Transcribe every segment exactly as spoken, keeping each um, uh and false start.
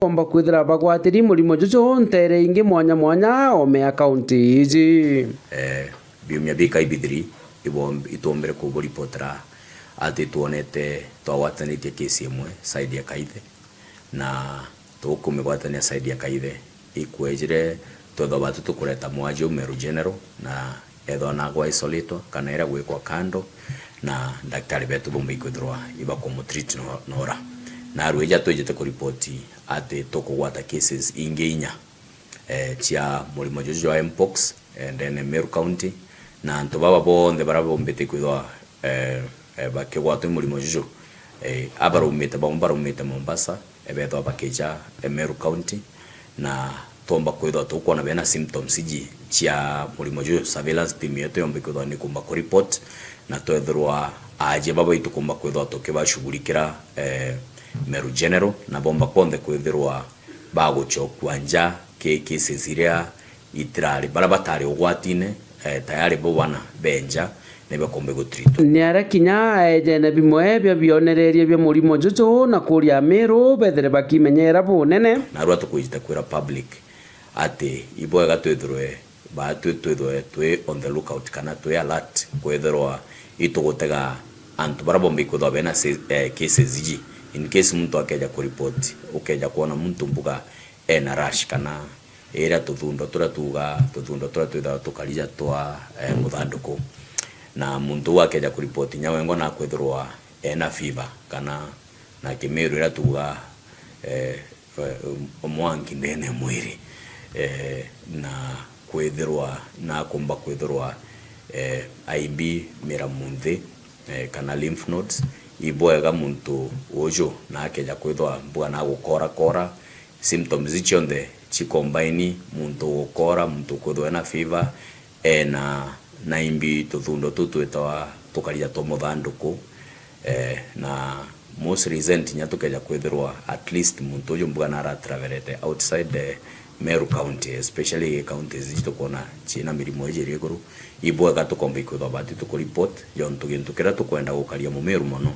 komba kwithira bagwatiri murimo juju ntere ingi mwanya mwanya ome ya kaunti iji. Eh, biumia bikai bithiri ibom-, itwombere kuburipotera ati twonete twagwatanitie kesi imwe side ya Kaithe, na tukumigwatania side ya Kaithe ikwejire twethwa batu tukureta mwaji u Meru General, na ethwa nagwa isoletwa kana iria gwikwa kando, na ndagitari betu bomba ikwithirwa ibakumutreat no-, nora. Narua ija twijite kuripoti ati tukugwata cases ingi inya, eh, cia murimo juju jwa mpox, eh, ndene Meru County, na antu baba bonthe baria bombite kwithwa, eh, eh, bakigwatwa i murimo juju, eh, abaraumite, bamwe baraumite Mombasa, eh, bethwa bakija, eh, Meru County, na twomba kwithwa tukwona bena symptoms iji cia murimo juju, surveillance team yetu yomba kwithwa ni kumba kuriport, na twethirwa aajie baba itukumba kwithwa tukibashughulikira, eh, Meru General, na bomba kwonthe kwithirwa baguchokua nja ki cases iria itirari, baria batari ugwatine, eh, tayari bo bana benja nibakombe gutreatwa. Ni aria kinya aejene bimwe bia bionereria bia murimo juju na kuria Amiru bethire bakimenyera bunene. Narua tukwijite kwira public ati ibwega twithirwe baatwi twithwe twi on the lookout kana twi alert kwithirwa itugutega antu baria bomba ikwithwa bena se-, eh, cases iji. In case muntu akeja kuripoti, ukeja kwona muntu mbuga ena rash kana iria tuthundo turia tuuga, tuthundo turia twithawa tukarija twa, eh, muthanduku. Na muntu uu akeja kuripoti nya wengwa nakwithirwa ena fever kana na kimiru iria tuuga, eh, eh, mwanki ndene ya mwiri, eh, na kwithirwa nakumba kwithirwa, eh, aimbi mira munthi, eh, kana lymph nodes. Ibwega muntu uju na akeja kwithwa mbuga na gukora kora, symptoms ici cionthe cikombaini, muntu gukora, muntu kwithwa ena fever, ena na imbi tuthundo tu twitawa tukarija twa muthanduku, eh, na most recent nya tukeja kwithirwa at least muntu uju mbuga naratravelete outside the Meru County, especially counties ici tukwona ciina mirimo iji iri iguru, ibwega tukomba ikwithwa bati tukuriport, jontu gintu kiria tukwenda gukaria mumiru mono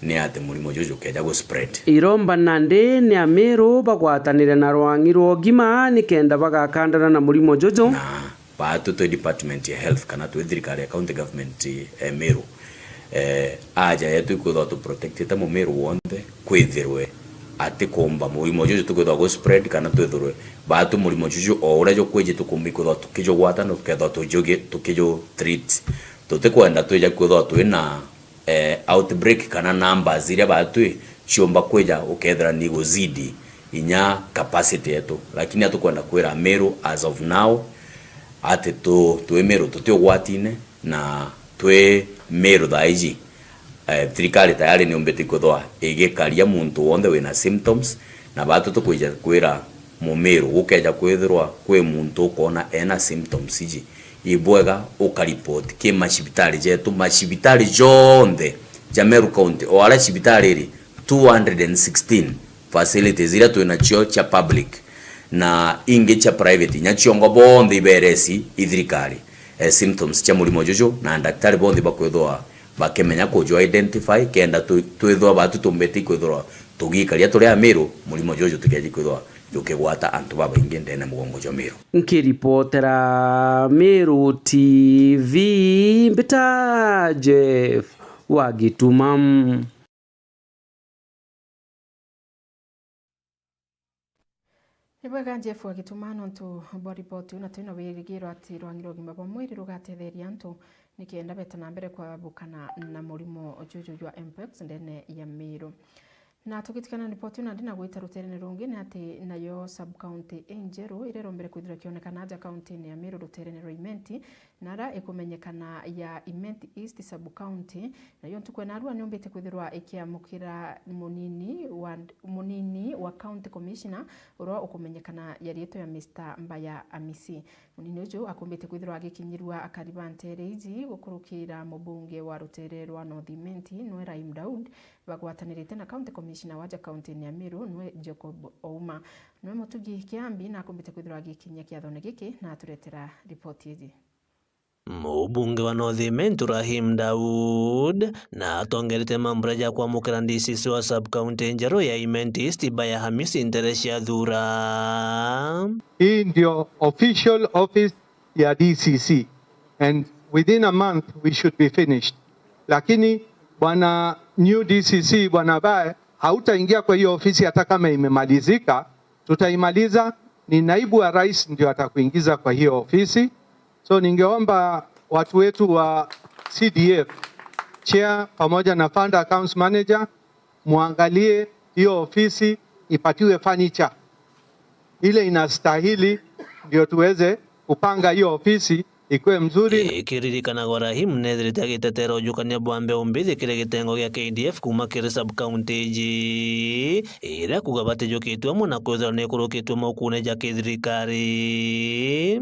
ni ati murimo juju jukeja gu spread. Iromba nandi ni Amiru bagwatanire na rwang'i rwa ugima nikenda bagakandana na murimo juju. Na Baatu twi department ya health kana twi thirikari ya county government, eh, Meru, eh, aja yetu ikwithwa tu protectite mumiru wonthe kwithirwe atikumba murimo juju tukwithwa gu spread kana twithirwe baatu murimo juju o uria jukwiji tukumba ikwithwa tukijugwata na tukethwa tujugi-, tukiju treat. Tutikwenda twija kwithwa twina eh, outbreak kana numbers iria baatwi ciumba kwija ukethira ni guzidi inya capacity yetu, lakini atukwenda kwira Meru as of now ati tu, twi Meru tuti ugwatine na twi Meru thaa iji, eh, thirikari tayari niumbite ikwithwa igikaria muntu wonthe wina symptoms, na baatu tukwija kwira Mumiru gukeja kwithirwa kwi muntu ukoona ena symptoms iji, ibwega ukaripoti ki macibitari jetu, macibitari jonthe ja Meru County, o aria cibitari iri two hundred and sixteen facilities iria twi nacio cia public na ingi cia private, inya ciongo bonthe iberesi i thirikari, eh, symptoms cia murimo juju, na ndagitari bonthe bakwithwa bakimenya kuju identify, kenda tu-, twithwa baatu tumbite ikwithirwa tugikaria turi Amiru, murimo juju jutikethie kwithwa jukigwata antu babaingi ndene mugongo jwa Meru. Nkiripotera Meru T V, mbita Jeff wa Gituma. Ni bwega Jeff wa Gituma nontu bwa ripoti iu, na twina wirigiro ati rwang'i rwa ugima bwa mwiri rugatetheria antu nikenda beta na mbere kwabukana na murimo juju jwa mpox ndene ya Meru. Na tugitigana na ripoti iu nandi na gwita ruterene rungi, ni ati nayo sub-county injeru iria irombere kwithirwa ikionekana aja kauntini ya Meru ruterene rwa Imenti, na ara ikumenyekana ya Imenti East sub-county, nayo ntuku ya narua niumbite kwithirwa ikiamukira munini wa, munini wa county commissioner uria ukumenyekana ya riitwa ya Mister Mbaya Amisi. Munini uju akumbite kwithirwa agikinyirua akari ba ntere iji gukurukira mubunge wa rutere rwa North Imenti, nwe Rahim Daud, bagwatanirite na county commissioner waja kauntini ya Meru, nwe Jacob Ouma. Nwe Mutugi Kiambi nakumbite kwithirwa agikinyia kiathone giki na aturetera ripoti iji. Mubunge wa North Imenti Rahim Daud na atongerete mambura ja kwamukira D C C wa sub-county njeru ya Imenti East Baya Hamisi Nterecia Thura. Hii ndio official office ya D C C, and within a month we should be finished. Lakini bwana new D C C, bwana Baya, hautaingia kwa hiyo ofisi hata kama imemalizika. Tutaimaliza, ni naibu wa rais ndio atakuingiza kwa hiyo ofisi. So ningeomba watu wetu wa C D F, chair pamoja na fund accounts manager, muangalie hiyo ofisi ipatiwe furniture ile inastahili, ndio tuweze kupanga hiyo ofisi ikuwe mzuri. Ikiririkanagwa, Rahim nethirite agitetera ujukania bwa mbeu mbithi kiri gitengo gia K D F kuuma kiri sub-county iji, iria kuuga batijukitue amwe na kwithirwa nikurukitue maukune ja kithirikari.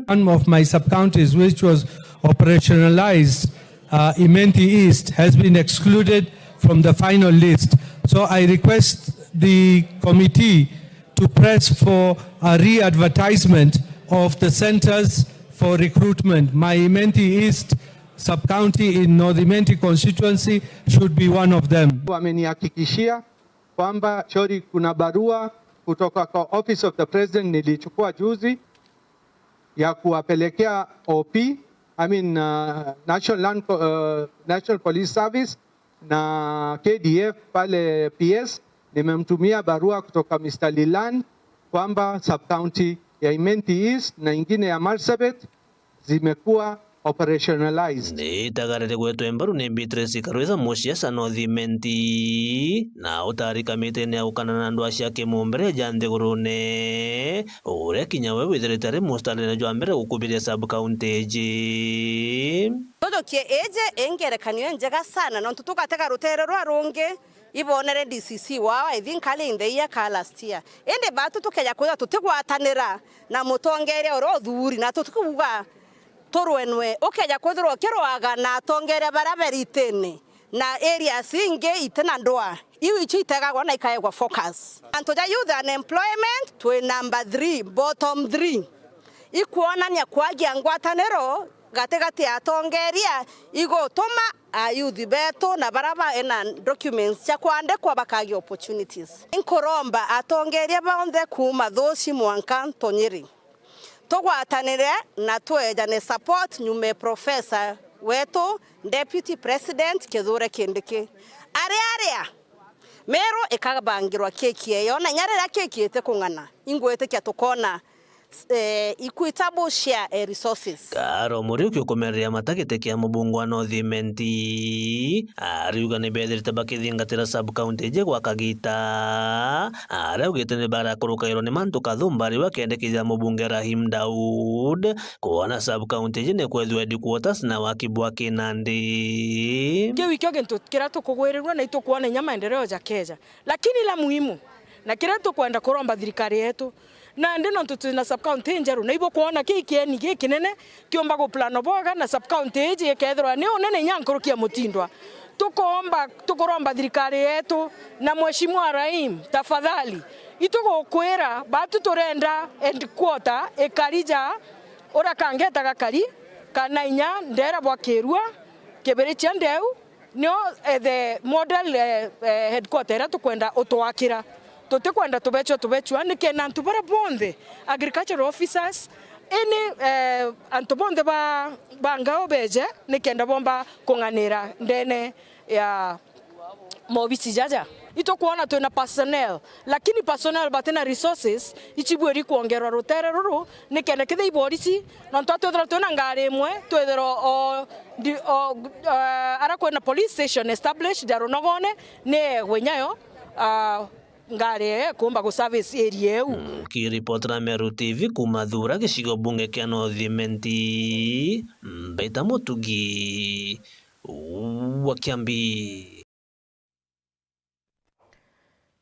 One of my sub-counties which was operationalized, uh, Imenti East, has been excluded from the final list. So I request the committee to press for a re-advertisement of the centers for recruitment. My Imenti East sub-county in North Imenti constituency should be one of them. Wamenihakikishia kwamba, Chori, kuna barua kutoka kwa Office of the President nilichukua juzi ya kuwapelekea O P, I mean, uh, National Land Co-, uh, National Police Service na K D F pale P S. Nimemtumia barua kutoka Mister Lilan kwamba sub-county ya Imenti East na ingine ya Marsabit zimekuwa operationalized. Ni itagari rigwetwe mbaru ni Beatrice Karwitha, musiasa North Imenti, na utari kamitine ya gukana na ndwaa cia kimumbere ja nthigurune, uria kinya we withirite ari mustarine jwa mbere gukubiria sub-county iji. Tujukie iji ingerekanio injega sana, nontu tugatega rutere rwa rungi, ibonere D C C wao, I think, early in the year ka last year. Indi batu tukeja kwithirwa tutigwatanira na mutongeria uria uthuri, na tutikuuga turwenwe, ukeja kwithirwa ukirwaga na atongeria baria beritene na areas ingi itina ndwaa. Iu icio itegagwa na ikaegwa focus. Antu ja youth unemployment, twi number three, bottom three. Ikwonania kwagia ngwataniro gatigati ya atongeria igutuma ayouth betu na baria baina documents cia kwandikwa bakagia opportunities. Inkuromba atongeria bonthe kuuma Thuci mwanka Ntunyiri, tugwatanire na twejane support nyuma ya professor wetu, Deputy President Kithure Kindiki. Aria, aria Meru ikabangirwa keki eyo, na inya riria keki itikung'ana, ingwitikia tukona, eh, equitable share, eh, resources. Karo Muriuki ukumereria mata giti kia mubunge wa North Imenti, ariuga ni bethirite bakithingatira sub-county iji gwa kagita, aria augite ni barakurukairwa ni mantu kathumba ariu akendekithia mubunge Rahim Daud, kwona sub-county iji ni kwethua headquarters na waki bwa kinandi. Kiu ikio gintu kiria tukugwirirua na itukwona inya maendeleo jakeja. Lakini la muhimu, na kiria tukwenda kuromba thirikari yetu, nandi nontu twina sub-county injeru, na ibukwona kii kieni gikinene kiumba guplanwa bwega na sub-county iji ikethirwa ni unene inya nkuruki ya Mutindwa. Tukomba, tukuromba thirikari yetu na Mheshimiwa Rahim, tafadhali, itugukwira, batu turenda headquarter ikari ja uria kangeta gakari, kana inya ndera bwa Kirua, Kibirichia Ndeu, nio, eh, the model, eh, eh, headquarter iria tukwenda utwakira. Tutikwenda tubechwa, tubechwa, nikenda antu baria bonthe, agricultural officers, any, eh, antu bonthe ba, ba ngao beje, nikenda bomba kung'anira ndene ya maobici jaja. Itukwona twina personnel, lakini personnel batina resources, ichibuiri kwongerwa rutere ruru, nikenda kethira iborisi, nontu twithirwa twina ngari imwe, twithirwa o, ndi-, o, eh, ara kwina police station established ya Runogone, ni egwe inyayo, ah, ngari ikumba gu service area iu. Nkiripotera Meru T V kuuma Thura, gicigo bunge kia North Imenti, Mbaita Mutugi wa Kiambi.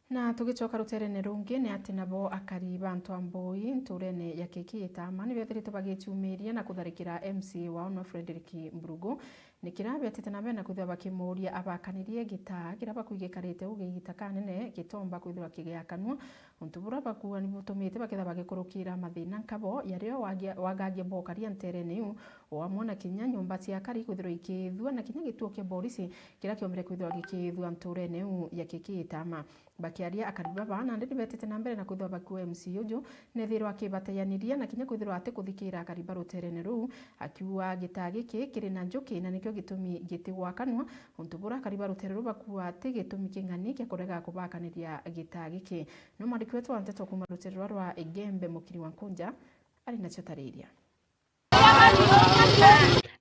Na tugicoka ruterene rungi, ni ati nabo akari ba Ntwambui nturene ya Kiki Itama ni bethiritwe bagiciumiria na kutharikira M C A wao no Frederick Mburugu, ni kiria betite na mbere na kwithirwa bakimuria abakanirie gitaa kiria bakuigikarite ugigita kanene gitomba kwithirwa kigiakanua, Untu bura bakuuga ni butumite bakethira bagikurukira mathina nkabo yario wagia-, wagagia bwa ukaria nterene iu, o amwe na kinya nyomba cia akari kwithirwa ikithua na kinya gituo kia borisi kiria kiombire kwithirwa gikithua nturene iu ya Kikitama. Bakiaria akari baba nandi ni betite na mbere na kwithirwa bakiuga M C A uju nethirwa akibateyaniria na kinya kwithirwa atikuthikira akari ba ruterene ruu, akiuga gitaa giki kiri na njuki na nikio gitumi gitigwakanwa, untu bura akari ba rutere ruu bakuuga ti gitumi king'ani kia kurega kubakaniria gitaa giki. No mwandiki wetu wa nteto kuuma rutere rwa rwa Igembe, Mukiri wa Nkunja, ari nacio tariria.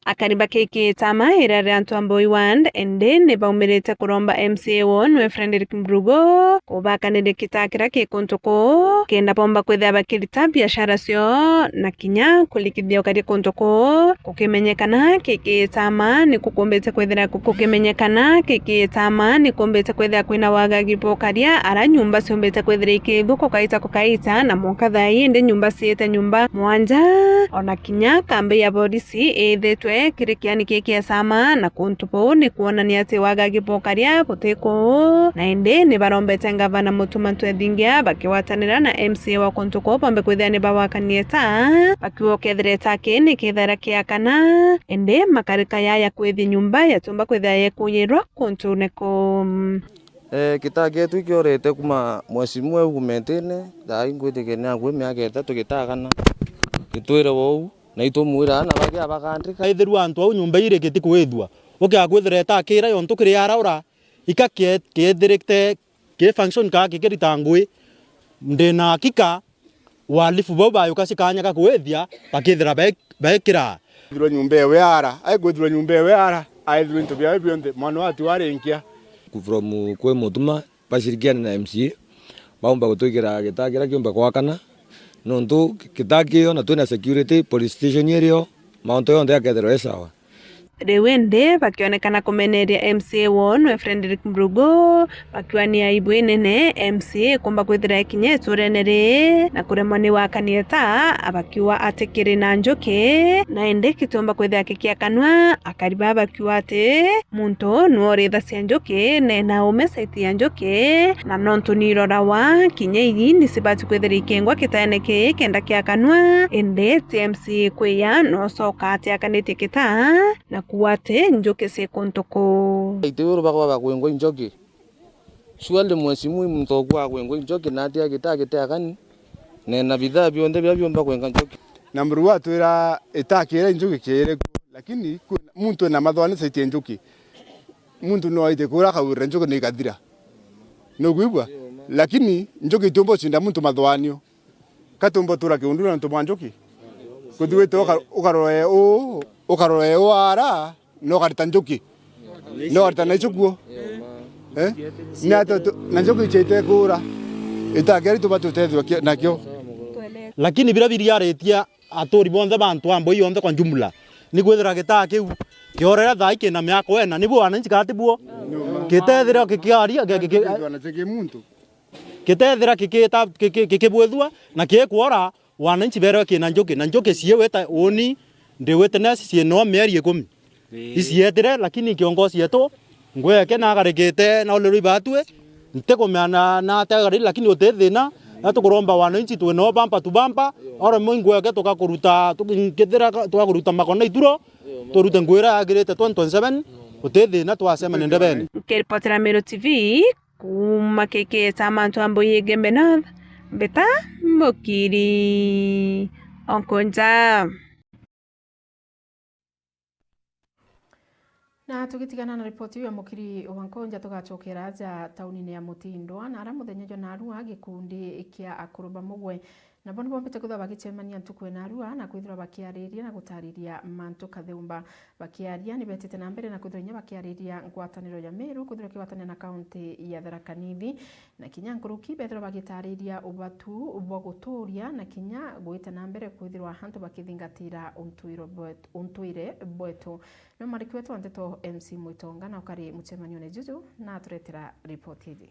Akari ba Kikitama iria ri antu a Mboi Ward, indi ni baumirite kuromba M C A woo nwe Frederick Mbrugo kubakaniria gitaa kiria ki kuntu kuu, kenda bomba kwithira bakirita biashara cio na kinya kurikithia ukari kuntu kuu. Gukimenyekana Kikitama ni kukumbite kwithira, gukimenyekana Kikitama ni kumbite kwithira kwina wagagi bwa ukaria, ara nyumba ciumbite kwithira ikithua kukaita kukaita, na mwanka thaa ii indi nyumba ciite nyumba mwanja. Ona kinya kambi ya borisi iithitwe kiri kiani kii kia Sama, na kuntu buu ni kwonania ati wagagi bwa ukaria buti kuu. Na indi ni barombete ngavana Mutuma Ntwethingia bakigwatanira na M C A wa kuntu kuu bombe kwithira ni bawakanie taa, bakiuga ukethira taa kii ni kethira kiakana, indi makarika yaya kwithia nyumba yatiumba kwithira yekuyirwa kuntune kuu. Eh, gitaa gietu ikiorete kuma mheshimiwa au gumentene, thaa ii ngwitikia ni akui miaka itatu gitaa kana. Gitwire wou, na itumwira na bagia bakandika. Ethirwa antu au nyumba iri gitikwithua, ukia kwithira itakira yontu kiri araura, ika kie-, kiethirite ki function ka kikirita ngui. Ndi na hakika, walifu bau bayuka cikanya ga kwithia, bakithira be-, bekira. Kwithirwa nyumba ewe ara, ai kwithirwa nyumba ewe ara, aethirwa into biawe bionthe, mwana watu arinkia. From kwi Mutuma, bashirikiane na M C A, baumba gutwikira gitaa kiria kiumba kwakana, nontu gitaa kio na twina security, police station irio, mauntu yonthe yakethirwa i sawa. Riu indi bakionekana kumeneria M C A woo nwe Frederick Mbrugo, bakiuga ni aibu inene M C A kumba kwithira ekinya iturene ri na kuremwa ni wakanie taa, bakiuga ati kiri na njuki, na indi gitiumba kwithira gikiakanwa. Akari baa bakiuga ati muntu nwe urithacia njuki, na ena ume saiti ya njuki, na nontu nirorawa, kinya ii nicibati kwithira ikingwa gitaene kii kenda kiakanwa, indi ti M C A kwiya nocoka atiakanitie gitaa na kuuga ati njuki ci kuntu kuu. Iti uru bakwa bakwingwa i njuki. Surely mheshimiwa i muntu okwa akwingwa i njuki na atia gitaa gitiakani, na ena bidhaa bionthe biria biumba kwinga njuki. Na Mbrugu atwira itaa kiria i njuki kiiri kuo, lakini kwi muntu ena mathwani saiti ya njuki. Muntu no aite kuria akagurira njuki na ikathira. Nukwigua? Lakini njuki itiumba ucinda muntu mathwanio. Ka tumba utura kiundura nontu bwa njuki? Kuthiwite uka-, ukarore uu, ukarore uu ara, na ukarita njuki. Na ukarita na icio kuo. Eh? Ni atia tu-, na njuki icio itekura. Itaa kiria tubati utethua kio-, nakio. Lakini biria biriaritie aturi bonthe ba antu a Mboi yonthe kwa jumla, ni kwithira gitaa kiu kiorere thaa ii kina miaka wena, nibuo wananchi kati buo? Kitethira kikiaria, ki-, ki-, ki-, Bwana, cheki muntu. Kitethira kikita-, kiki-, kikibwithua na kikwora, wananchi berewe kina njuki, na njuki cii wita uni, ndi witness cii no mieri ikumi. Ii. Icietire, lakini kiongozi yetu, ngweke nagarikite na ulirwi batwi, ntikumea na, na ategari, lakini uti thina, na tukuromba wananchi twi no bumper to bumper, oro mwe ngweke tugakuruta, tuki-, nkithira ka-, tugakuruta makona ituro, turute ngwira yagirite twenty twenty-seven, uti thina twacemania ndebene. Nkiripotera Meru T V, kuuma Kikita mantu a Mbui Igembe North, Mbita Mukiri Onkonja. Na tugitigana na ripoti iu ya Mukiri wa Nkonja, tugacokera aja taunine ya Mutindwa, na ara muthenya jwa narua gikundi kia akuru ba mugwe nabo ni bombite kwithirwa bagicemania ntuku ya narua na kwithirwa bakiariria na gutariria mantu kathumba. Bakiaria ni betite na mbere na kwithirwa inya bakiariria ngwataniro ya Meru kwithirwa ikigwatania na kaunti ya Tharaka Nithi, na kinya nkuruki bethirwa bagitariria ubatu bwa guturia na kinya gwita na mbere kwithirwa antu bakithingatira untuiro bwet-, untuire bwetu. No mwandiki wetu wa nteto M C Mwitonga na ukari mucemanione juju na aturetera ripoti iji.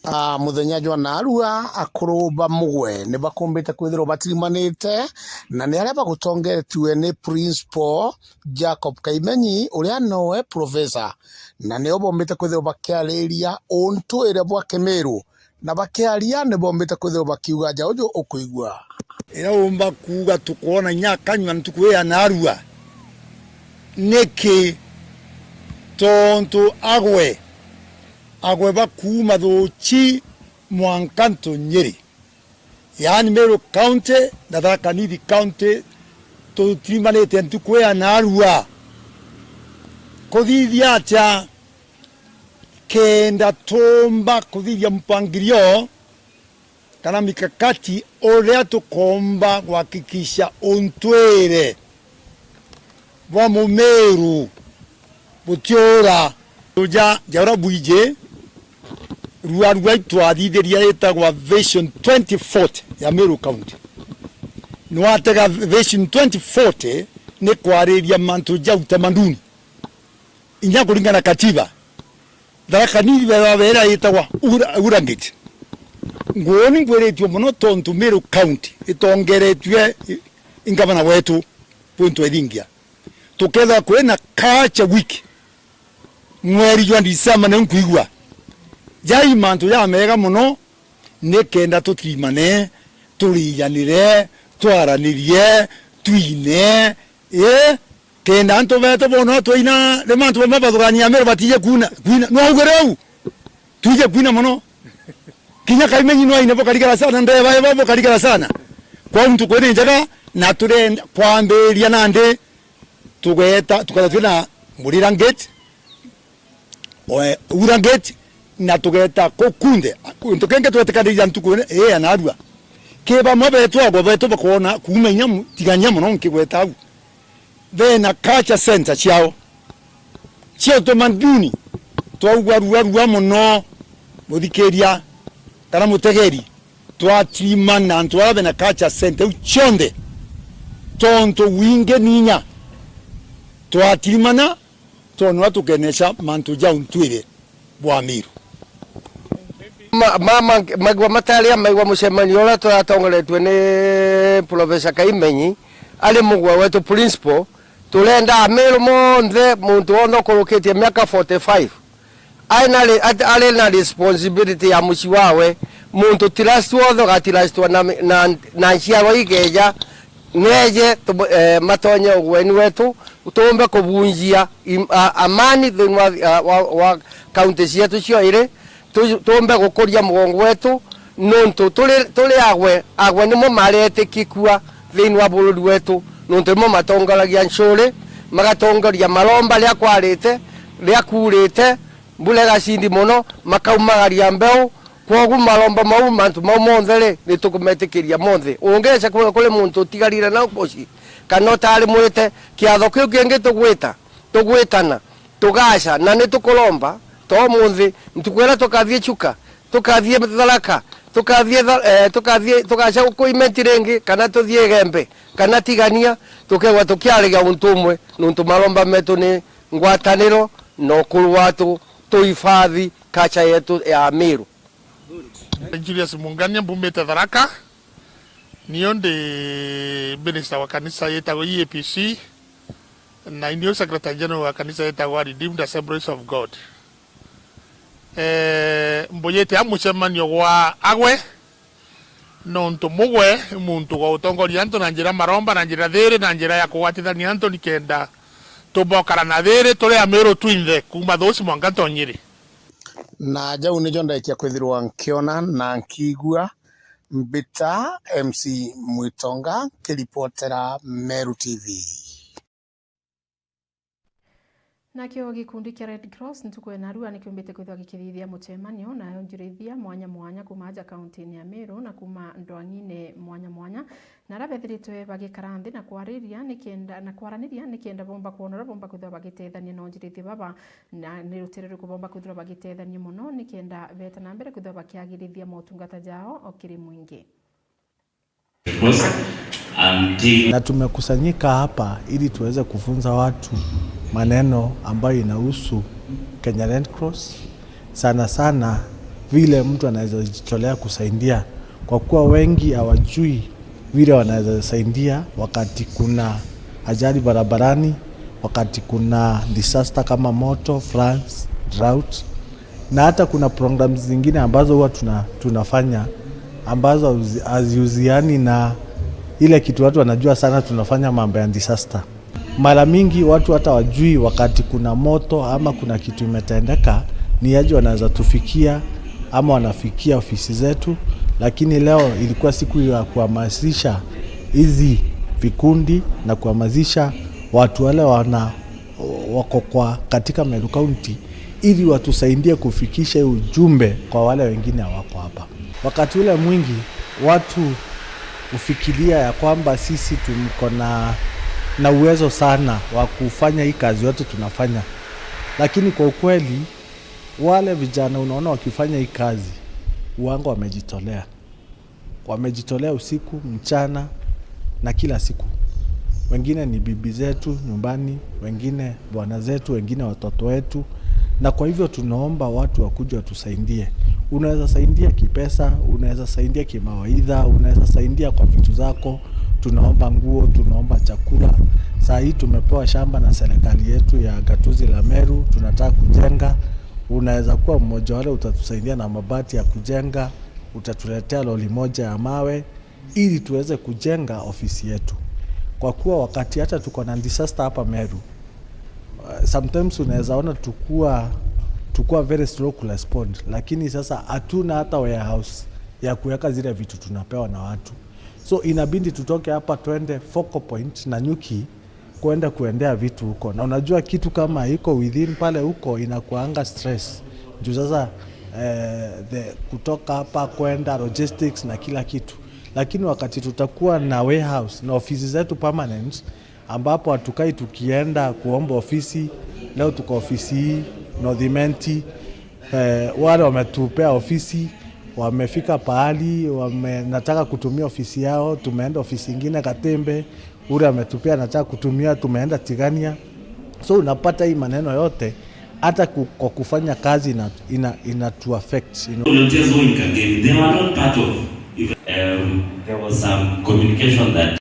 Ah, muthenya jwa narua, akuru ba mugwe ni bakumbite kwithirwa batirimanite, na ni aria bagutongeretue ni Principal Jacob Kaimenyi, uria nowe professor, na nio bombite kwithirwa bakiariria untuire bwa Kimiru na bakiaria ni bombite kwithirwa bakiuga ja uju ukwigua. Riria umba kuuga tukwona inya akanyua ntuku ii ya narua, niki? Tontu agwe, agwe ba kuuma Thuuchi mwanka ntu Nyeri, yaani Meru County na Tharaka Nithi County, tutirimanite ntuku ii ya narua. Kuthithia atia kenda tuumba kuthithia mpangilio kana mikakati uria tukoomba gwakikisha untwire bwa Mumiru butiura? Ja, ja uria bwiji, rua rua itwathithiria itagwa Vision twenty forty ya Meru County. Nwatega Vision twenty forty ni kwariria mantu ja utamaduni, inya kuringana na katiba. Tharaka Nithi bethagwa beera itagwa Ura-, Ura Gate. Nguuni ngwiritue mono tontu Meru County itongeretue i, i ngavana wetu Bwintwa Ithingia. Tukethagwa kwina culture week mweri jwa December, niu nkwigua. Jai mantu jamega mono, nikenda tutirimane, turijanire, twaranirie, twine, ii, kenda antu betu boona twaina, rimwe antu bamwe bathugania Meru batije kuuna, kuina. Nwaugire uu? Twije kuina mono. Kinya Kaimenyi nwaine bukarigara sana, ndeba eba bukarigara sana. Kwou ntuku ni njega, na turenda kwambiria nandi, tugeta, tukethwa twina Murira Gate, oe, Ura Gate, na tugeta kukunthe. Gintu kingi twetikaniria ntuku ii ya narua, ki bamwe betu agwe betu bakoona kuuma inya mu-, tigania mono nkigweta au. Bena culture center ciao cia utamaduni. Twaugua rua rua mono, muthikiria kana mutegeri, twatirimana antu aria bena culture center iu cionthe, tontu wingi ni inya. Twatirimana, tontu nwa tukeneca mantu ja untwire bwa Miru. Ma-, ma-, ma-, maigua matari amaigua mucemanio uria turatongoretue ni Professor Kaimenyi, ari mugwe wetu principal, turenda Amiru monthe, muntu wonthe ukurukitie miaka forty-five, ari na re-, at-, ari na responsibility ya mucii wawe. Muntu tirastwa wothe ugatirastwa na, na, na nciarwa ikeja, neje tu-, eh, matonye ugweni wetu, tuumbe kubunjia im-, a-, amani thiini wa, a, wa, wa kaunti cietu cio iri, tu-, tuumbe gukuria mugongo wetu, nontu turi, turi agwe, agwe nimo maretikikua thiini wa bururi wetu, nontu nimo matongoragia ncuri, magatongoria maromba riria kwarite, riria kuurite, mbura igacindi mono, makaumagaria mbeu. Kwogu maromba mau, mantu mau monthe ri, ni tukumetikiria monthe. Ungeca kwi-, kuri muntu utigarire na mucii, kana utari mwite, kiatho kiu kingi tugwita, tugwitana, tugaca, na ni tukuromba, to munthi, ntuku iria tukathie Chuka, tukathie Tharaka, tukathie Tha-, eh, tukathie, tugaca guku Imenti ringi, kana tuthie Igembe, kana Tigania, tukegwa tukiariria untu umwe, nontu maromba metu ni ngwataniro na ukuru watu, tuifathi culture yetu ya Amiru. Julius Mungania, mbumite Tharaka. Nio ndi minister wa kanisa yetagwa E A P C, na inio secretary general wa kanisa yetagwa Redeemed Assemblies of God. Eh, mbujite a mucemanio gwa agwe, nontu mugwe i muntu gwa utongoria antu na njira maromba, na njira thiiri, na njira ya kugwatithania antu, nikenda tubokarana thiiri turi Amiru twinthe, kuuma Thuuci mwanka Ntonyiri. Na jau nijo ndekia kwithirwa nkiona na nkiigua. Mbita M C Mwitonga, nkiripotera Meru T V. Nakio gikundi kia Red Cross ntuku ya narua nikiumbite kwithirwa gikithithia mucemanio na onjirithia mwanya mwanya kuuma aja kauntiine ya Meru na kuuma ndwang'ine mwanya mwanya, na aria bethiritwe bagikara nthi na kwariria nikenda, na kwaraniria nikenda bomba kwona uria bomba kwithirwa bagitethania na onjirithia baba, na ni rutere ruriku bomba kwithirwa bagitethania mono nikenda beeta na mbere kwithirwa bakiagirithia motungata jao o kiri mwingi. Na tumekusanyika hapa ili tuweze kufunza watu maneno ambayo inahusu Kenya Red Cross, sana sana vile mtu anaweza jitolea kusaidia, kwa kuwa wengi hawajui vile wanaweza saidia wakati kuna ajali barabarani, wakati kuna disaster kama moto, floods, drought. Na hata kuna programs zingine ambazo huwa tuna-, tunafanya ambazo hazi-, hazihusiani na ile kitu watu wanajua sana tunafanya, mambo ya disaster. Mara mingi watu hata wajui wakati kuna moto ama kuna kitu imetendeka, ni aje wanaweza tufikia ama wanafikia ofisi zetu, lakini leo ilikuwa siku ya kuhamasisha hizi vikundi na kuhamasisha watu wale wana-, wako kwa, katika Meru County ili watusaidie kufikisha hii ujumbe kwa wale wengine hawako hapa. Wakati ule mwingi watu hufikiria ya kwamba sisi tumko na, na uwezo sana wa kufanya hii kazi yote tunafanya, lakini kwa ukweli wale vijana unaona wakifanya hii kazi, huanga wamejitolea. Wamejitolea usiku, mchana na kila siku. Wengine ni bibi zetu nyumbani, wengine bwana zetu, wengine watoto wetu. Na kwa hivyo tunaomba watu wakuje watusaidie. Unaweza saidia kipesa, unaweza saidia kimawaidha, unaweza saidia kwa vitu zako. Tunaomba nguo, tunaomba chakula. Saa hii tumepewa shamba na serikali yetu ya gatuzi la Meru, tunataka kujenga. Unaweza kuwa mmoja wale utatusaidia na mabati ya kujenga, utatuletea lori moja ya mawe ili tuweze kujenga ofisi yetu. Kwa kuwa wakati hata tuko na disaster hapa Meru, uh, sometimes unaweza ona tukua, tukua very slow kurespond, lakini sasa hatuna hata warehouse ya kuweka zile vitu tunapewa na watu. So inabidi tutoke hapa twende focal point Nanyuki kwenda kuendea vitu huko. Na unajua kitu kama iko within pale huko inakuanga stress. Juu sasa, eh, the, kutoka hapa kwenda logistics na kila kitu. Lakini wakati tutakuwa na warehouse na ofisi zetu permanent, ambapo hatukai tukienda kuomba ofisi, leo tuko ofisi hii, North Imenti, eh, wale wametupea ofisi, wamefika pahali, wame-, nataka kutumia ofisi yao, tumeenda ofisi ingine Katembe, ule ametupea nataka kutumia, tumeenda Tigania. So unapata hii maneno yote, hata ku-, kwa kufanya kazi ina, ina, ina to affect, you know. Volunteers who in Kangemi, they were not part of, um, there was some communication that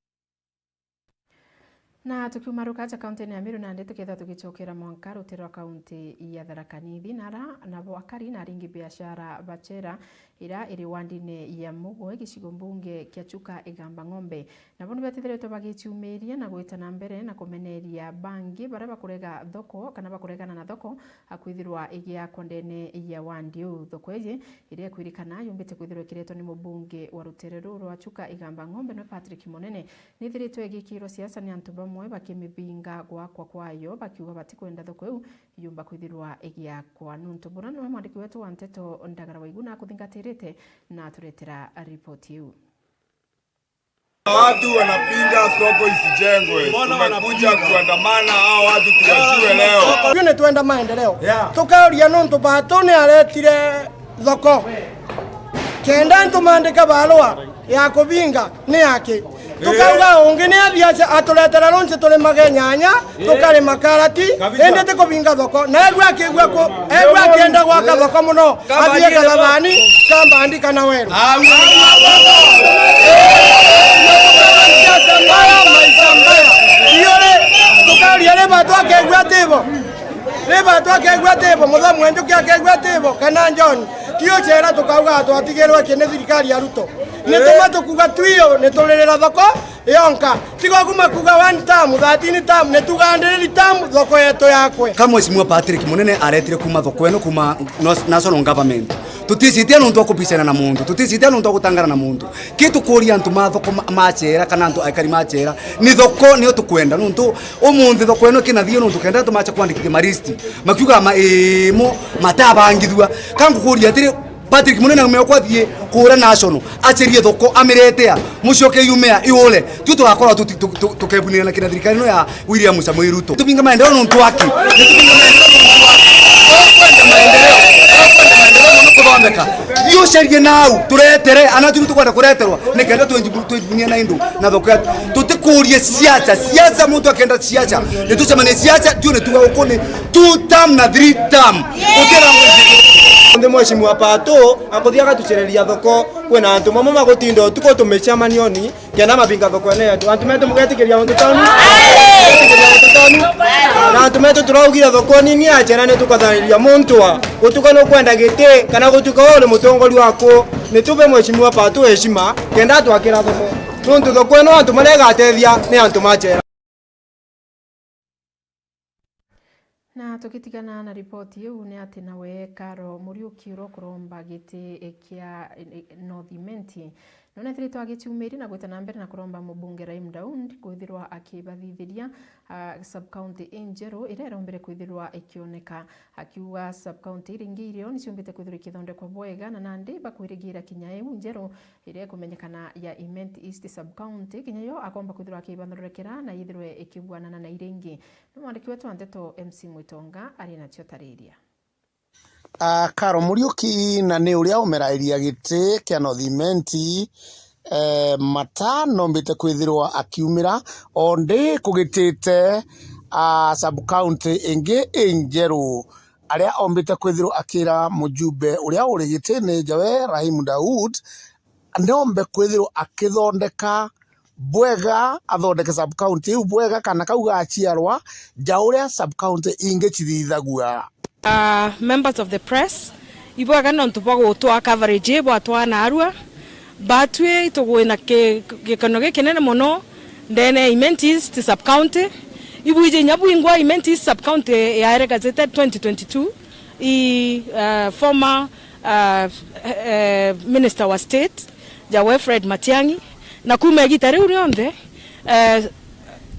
Na tukiumaruka aja kaunti-ini ya Meru nandi tukethirwa tugicokera mwanka rutere rwa kaunti ya Tharaka Nithi, na ara nabo akari na aringi biashara ba Chera, iria iri wandine ya Mugwe, gicigo mbunge kia Chuka Igamba Ng'ombe. Nabo nibetethiritwe bagiciumiria na gwita na mbere na kumeneria bangi baria bakurega thoko kana bakuregana na thoko akwithirwa igiakwa ndene ya wandi uu. Thoko iji iria ikwirikana yumbite kwithirwa ikiretwa ni mubunge wa rutere ruu rwa Chuka Igamba Ng'ombe, niwe Patrick Munene, nithiritwe igikirwa siasa ni antu bamwe bakimibinga gwakwa kwayo, bakiuga batikwenda thoko iu yumba kwithirwa igiakwa. Nuntu bura niwe mwandiki wetu wa nteto Ndagara Waiguna akuthingatirite na aturetera ripoti iu. Watu wanapinga soko isijengwe. Tumekuja kuandamana, hao watu tuwajue leo. Ithui ni twenda maendeleo. Yeah. Tukauria nuntu Batu ni aretire thoko kenda antu maandike barua ya kubinga ni aki. Tukauga ungi ni athie ace-, aturetera runci turimage nyanya, tukarima karati, kabisa, indi ti kubinga thoko. Na egua akigua ku-, egua akienda gwaka thoko muno, athie Kathathani, Kambandi kana Weru. Siasa mbaya, maisha mbaya. Iyo ri, tukauria ri Batu akegua atibo. Ri Batu akegua atibo, Muthomi wa Njuki akegua atibo, kana John. Ti ucera tukauga twatigirwe ki ni thirikari ya Ruto. Ni tuma tukuga twio, ni turirira thoko yonka. Tiga kuma kuga one term, thirteen term, ni tuga ndiriri term, thoko yetu yakwe. Ka Mheshimiwa Patrick Munene aretire kuma thoko eno, kuma nos-, national government. Tuticitia nuntu wa kubicana na muntu, tuticitia nuntu wa gutangana na muntu. Ki tukuria antu ma thoko ma, ma Chera kana antu aikari ma Chera, ni thoko niyo tukwenda, nuntu umunthi thoko eno kina thio nuntu kenda antu macha kwandikithia maristi, makiuga ma, ii, mo matabangithua. Ka ngukuria atiri, Patrick Munene aume okwa athie kura national, acherie thoko, amiretea, mucoke yumea, iule. Tu tugakorwa tuti-, tu-, tu-, tukebunira na kina thirikari ino ya William Samoei Ruto. Tubinga maendeleo nuntu aki. Ni tubinga maendeleo nuntu aki. Tukwenda maendeleo. Tukwenda maendeleo mono kuthondeka. Thiucerie nau, turetere, ana tu tukwenda kureterwa. Ni kenda twenji-, twenjibunie na indu na thoko yetu. Tutikurie siasa. Siasa muntu akenda siasa. Ni tucemanie siasa, tu ni tuga ukuni. Two term na three term. Gutira Nthi Mheshimiwa Pato akuthia agatucereria thoko, kwina antu mamwe magutinda utuku tumicemanioni, kenda mabinga thoko ene yetu. Antu metu, mugetikiria untu tanu? Mugetikiria untu tanu? Na antu metu, turaugire thoko nini acera ni tukathariria muntu wa gutuka nukwenda giti, kana gutuka uri mutongoria waku, ni tuve Mheshimiwa Pato heshima, kenda atwakira thoko. Nontu thoko ino antu maria igatethia ni antu macera. Na tugitigana na ripoti iu, ni ati nawe Karo Muriuki uria ukuromba giti kia North Imenti, nonethiritwe agiciumiria na gwita na mbere na kuromba mubunge Rahim Daud kwithirwa akibathithiria, ah, sub-county injeru iria irombire kwithirwa ikioneka, akiuga sub-county iria ingi irio niciumbite kwithirwa ikithondekwa bwega, na nandi bakwirigira kinya iu njeru iria ikumenyekana ya Imenti East sub-county, kinya yo akomba kwithirwa akibanthororekera na yithirwe ikibuanana na iria ingi. Ni mwandiki wetu wa nteto M C Mwitonga ari nacio tariria. Ah, Karo Muriuki na ni uria umerairia giti kia North Imenti, eh, mata nombite kwithirwa akiumira, o ndi kugitite, ah, sub-county ingi injeru, aria ombite kwithirwa akira mujumbe uria uri gitini jawe Rahim Daud, nombe kwithirwa akithondeka bwega, athondeke sub-county iu bwega, kana kau gaciarwa ja uria sub-county ingi cithithagua. Uh, members of the press, ibwega nontu bwa gutwaa coverage ii bwatwaa naarua. Batwi itugwina ki-, gikeno gikinene mono ndene ya Imenti East sub-county. Ibwiji inya bwingwa Imenti East sub-county yaere gazetted twenty twenty-two i, uh, former, uh, eh, Minister wa State, ja Wilfred Matiang'i, na kuuma igita riu rionthe, eh,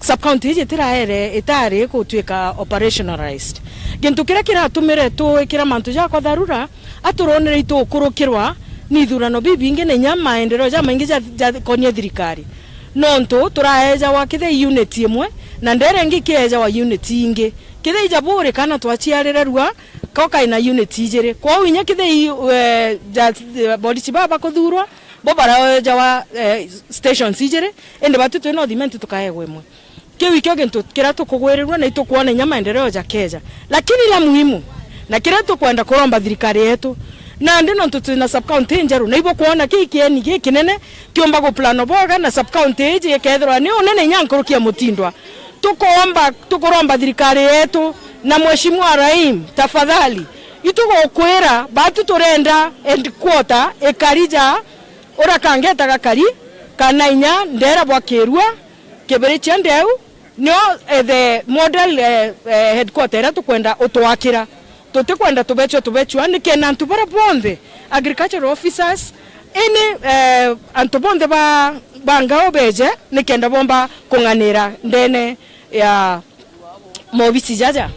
sub-county iji itiraere, itari gutwika operationalized. Gintu kiria kiratumire twikira mantu ja kwa tharura, aturonire itukurukirwa ni ithurano bibingi na inya maendeleo jamaingi ja, jakonie thirikari. Nontu turaejawa kithei unit imwe, na ndere ingi ikiejawa unit ingi. Kithei ja buri kana twaciarire rua, ko kaina unit ijiri. Kwou inya kithei, eh, ja, eh, borichi baba bakuthurwa, bo baraejawa, eh, stations ijiri, indi batu twi North Imenti tukaegwa imwe. Kiu ikio gintu kiria tukugwirirua na itukwona inya maendeleo jakeja. Lakini la muhimu, na kiria tukwenda kuromba thirikari yetu, nandi nontu twina sub-county injeru, na ibukwona kii kieni gikinene kiumba guplano bwega na sub-county iji ikethirwa ni unene inya nkuruki ya Mutindwa. Tukoomba, tukuromba thirikari yetu na Mheshimiwa Rahim, tafadhali, itugukwira, batu turenda headquarter ikari ja uria kangeta gakari, kana inya ndera bwa Kirua, Kibirichia Ndeu, nio, eh, the model, eh, eh, headquarter iria tukwenda utwakira. Tutikwenda tubechwa tubechwa, nikenda antu baria bonthe, agricultural officers, ini, eh, antu bonthe ba, ba Ngao beje, nikenda bomba kung'anira ndene ya mobisi jaja.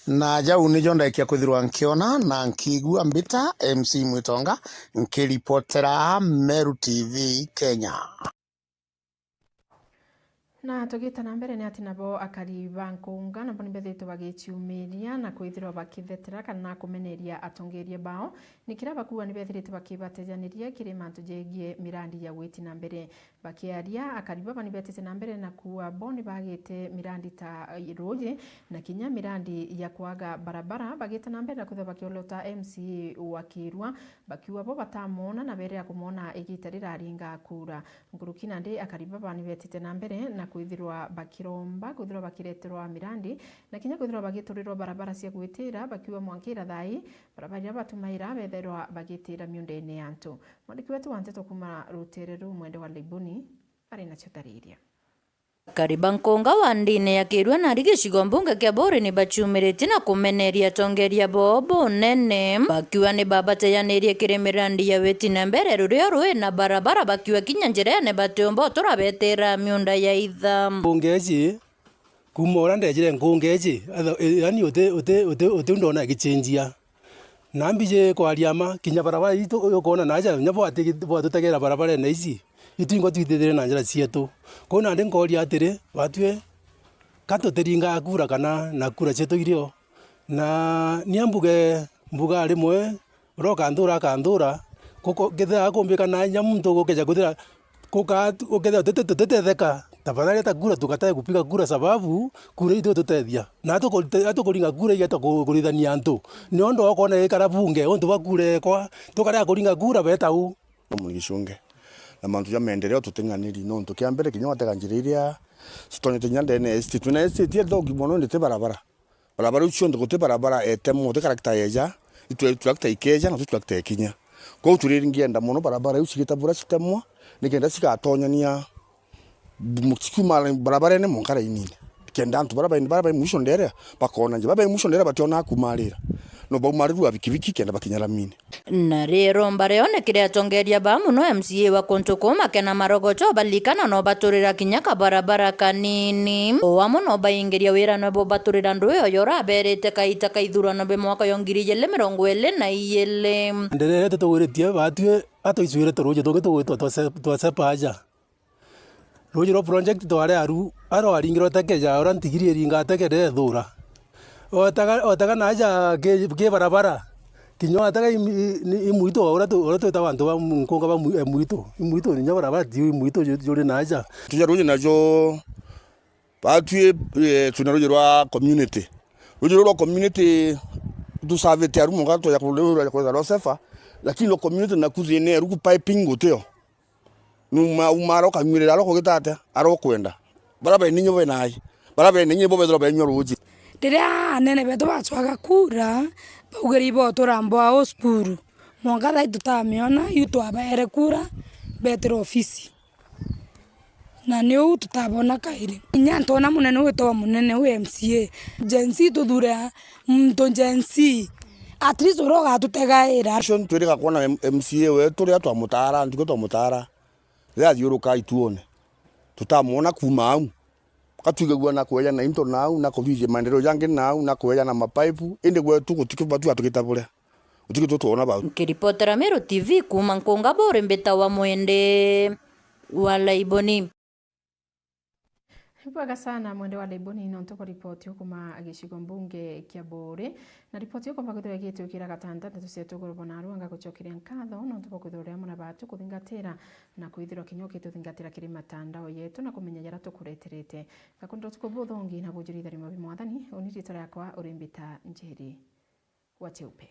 Na jau nijo ndaikia kwithirwa nkiona na nkiigua mbita M C Mwitonga nkiripotera Meru T V Kenya. Na tugita na mbere, ni ati nabo akari ba Nkunga nabo ni bethiritwe bagiciumiria na kwithirwa bakithetera kana kumeneria atongeria bao, ni kiria bakuuga ni bethiritwe bakibatejaniria kiri mantu jegie mirandi ya gwiti na mbere. Bakiaria, akari baba ni betite na mbere na kuuga bo ni bagite mirandi ta, eh, ruuji na kinya mirandi ya kwaga barabara, bagita na mbere na kwithirwa bakiolota M C A wa Kirua, bakiuga bo batamwona na berira kumwona igita riraringa kuura. Nkuruki nandi, akari baba ni betite na mbere na kwithirwa bakiromba kwithirwa bakireterwa mirandi na kinya kwithirwa bagiturirwa barabara cia gwitira, bakiuga mwanka ira thaa ii barabara iria batumaira bethairwa bagitira miundene ya antu. Mwandiki wetu wa nteto kuuma rutere ruu, Mwende wa Leiboni, ari nacio tariria. Akari ba Nkunga wa ndini ya Kirua na ari gicigo mbunge kia Buuri ni baciumiritie na kumeneria atongeria boo bunene, bakiuga ni babatejanirie kiri mirandi ya witi na mbere rurio rui na barabara, bakiuga kinya njirene batiumba utura betira miunda ya itha. Nkunga iji, kuuma uria ndejire nkunga iji, atha-, i-, yaani uti, uti, uti, uti ndona igicenjia. Na mbiji kwaria mma, kinya barabara itu ukwona na aja, kinya bwati-, bwatutegera barabarene ici, itwingwa twithithire na njira cietu. Kwou nandi nkooria atiri, batwi ka tutiringaga kura kana na kura cietu irio? Na ni ambuge, mbuga rimwe, uria ukanthura akanthura, guko-, kethira akumbika na inya muntu ugukeja kwithira guka-, ukethira tuti-, tutitetheka, Tafadhali hata kura tukatae kupiga kura, sababu kura itututethia. Na atukurite-, atukuringa kura igeta ku-, kurithania antu. Ni undu wa kwona ikara bunge, untu bwa kura ekwa, tukarega kuringa kura beta u. Muni Gicunge. Na mantu ja maendeleo tuting'aniri, nontu kia mbere kinya watega njira iria citonyete kinya ndene ya estate. Twina estate ithoki mono, indi ti barabara. Barabara iu cionthe, guti barabara etemwa, guti karakta yeja, itwe trakta ikeja, na tu trakta ikinya. Kwou turiringienda mono barabara iu cigita bura citemwa, nikenda cigatonyania bu-, cikiuma barabara ene mwanka rainine. Kenda antu bara bai, bara bai mwisho ndere bakona nje, bara bai mwisho ndere bationa kumarira. No baumarirua bikibiki kenda bakinya ramine. Na riiromba rione kiri atongeria ba mono M C A wa kuntu kuu makena marogocho balikana no baturira kinya kabarabara kanini. O amwe no baingiria wira nabo baturira ndui oyo uraberite kaita ka ithurano bi mwaka yo ngiri igiri mirongo iri na igiri. Nderere tutugwiritie batwi atwicwire turuji tungi tugwitwa twa se-, twa sepa aja. Ruuji rwa project twari aru, arwaringirwe tekeja, uria ntigiri iringa tekere ethuura. Otega, otega naaja ki, ki barabara. Kinya otega i, i, i mwitu uria tu, uria twitaga antu ba nkunga ba mwi-, e mwitu. I mwitu ninya barabara tiu i mwitu ju-, juri naaja. Tuja ruuji najo, batwi, eh, twina ruuji rwa community. Ruuji ruu rwa community tusavite aru mwanka twaja ku-, rwa kwetha rwa sefa, lakini rwa community naku thina eruku piping gutio. Numa, umara ukanyuirira aria ukugita atia, aria ukwenda. Baria bene inyo be nai. Baria bene inyo bo bethirwa benyua ruuji. Riria anene betu bacwaga kura, baugire ibo turambwa o cukuru. Mwanka thaa ii tutamiona, iu twabaere kura, betire ofisi. Na ni uu tutabona kairi. Inya ntona munene witagwa munene uu M C A. Gen Z tuthure muntu Gen Z. At least uria ugatutegaira. Acio ntwirika kwona M-, M C A wetu riria twamutaara, ntuku twamutaara. Riria athiuruka ituone, tutamwona kuuma au. Katwigagua na kweja na into nau, na kuthithia maendeleo jangi nau, na kweja na mapaipu, indi gwetu gutiki batu atukita buria. Gutiki tu twona bau. Nkiripotera Meru T V kuuma Nkunga Buuri, mbita wa Mwende wa Laiboni. Ibwega sana Mwende wa Laiboni nontu bwa ripoti ukuma gicigo mbunge kia Buuri. Na ripoti ukumba kwithirwa igitwikira gatanda, ndeto cia tuguru bona arua ngagucokeria nkatho nontu bwa kwithirwa uri amwe na batu kuthingatira na kwithirwa kinya ukituthingatira kiri matandao yetu na kumenya jaria tukureterete. Ngakundira utuku buthongi na bujuri itharima bi Mwathani, uni riitwa riakwa uri mbita Njeri wa Cheupe.